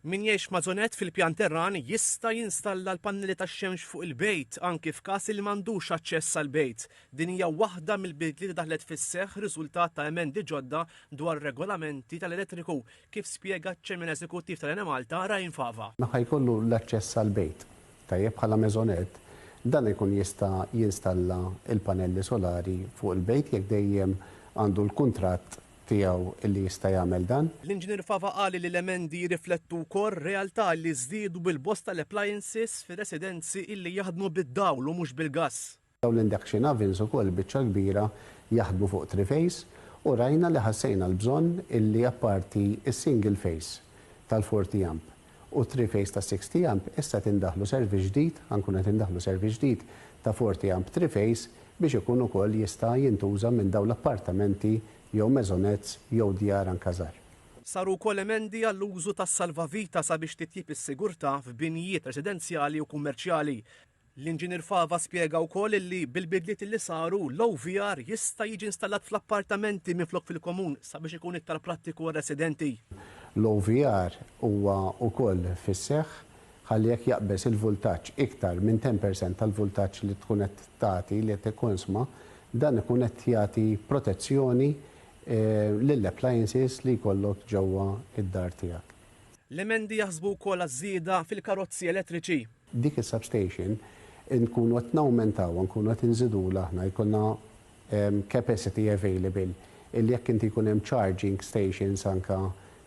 Min jgħix f'mażonett fil-pjan terran jista' jinstalla l-pannelli tax-xemx fuq il-bejt anki f'każ li m'għandux aċċess għall-bejt. Din hija waħda mill-bidliet li daħlet fis-seħħ riżultat ta' emendi ġodda dwar regolamenti tal-elettriku, kif spjega ċ-Chairman Eżekuttiv tal-Enemalta, Ryan Fava. Ħa jkollu l-aċċess għall-bejt, tajjeb, bħala maisonette, dan ikun jista' jinstalla l-panelli solari fuq il-bejt jekk dejjem għandu l-kuntratt tiegħu li jista' jagħmel dan. L-Inġinier Fava qal li l-emendi jirriflettu wkoll realtà li żdiedu bil-bosta l-appliances fir-residenzi illi jaħdmu bid-dawl u mhux bil-gass. Dawn l-induction ovens ukoll biċċa l-kbira jaħdmu fuq three phase u rajna li ħassejna l-bżonn illi apparti s-single phase tal-40 amp u three phase ta' 60 amp issa qed indaħħlu service ġdid, ħa nkunu qed indaħħlu service ġdid ta' 40 amp three phase biex ikun ukoll jista' jintuża minn dawn l-appartamenti jew maisonettes jew djar anke żgħar. Saru wkoll emendi għall-użu tas-salvavita sabiex titjieb is-sigurtà f'binjiet residenzjali u kummerċjali. L-Inġinier Fava spjega wkoll illi bil-bidliet illi saru, l-OVR jista' jiġi installat fl-appartamenti minflok fil-komun sabiex ikun iktar prattiku għar-residenti. L-OVR huwa wkoll fis-seħħ ħalli jekk jaqbeż il-vultaġġ iktar minn 10% tal-vultaġġ li tkun qed tagħti, li qed tikkonsma, dan ikun qed jagħti protezzjoni lill-appliances li jkollok ġewwa d-dar tiegħek. L-emendi jaħsbu wkoll għaż-żieda fil-karozzi elettriċi. Dik is-substation nkunu qed nawmentawha, nkunu qed inżidulha aħna, jkollna capacity available illi jekk inti jkun hemm charging stations anke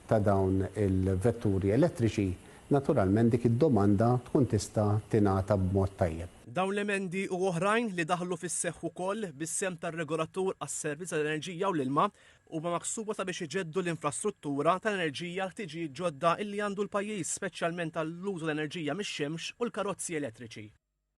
ta' dawn il-vetturi elettriċi, naturalment dik id-domanda tkun tista' tingħata b'mod tajjeb. Dawn l-emendi u oħrajn li daħlu fis-seħħ ukoll bis-sehem tar-Regolatur għas-Servizz tal-Enerġija u l-Ilma huma maħsuba sabiex iġeddu l-infrastruttura tal-enerġija għal ħtiġijiet ġodda illi għandu l-pajjiż speċjalment għall-użu tal-enerġija mix-xemx u l-karozzi elettriċi.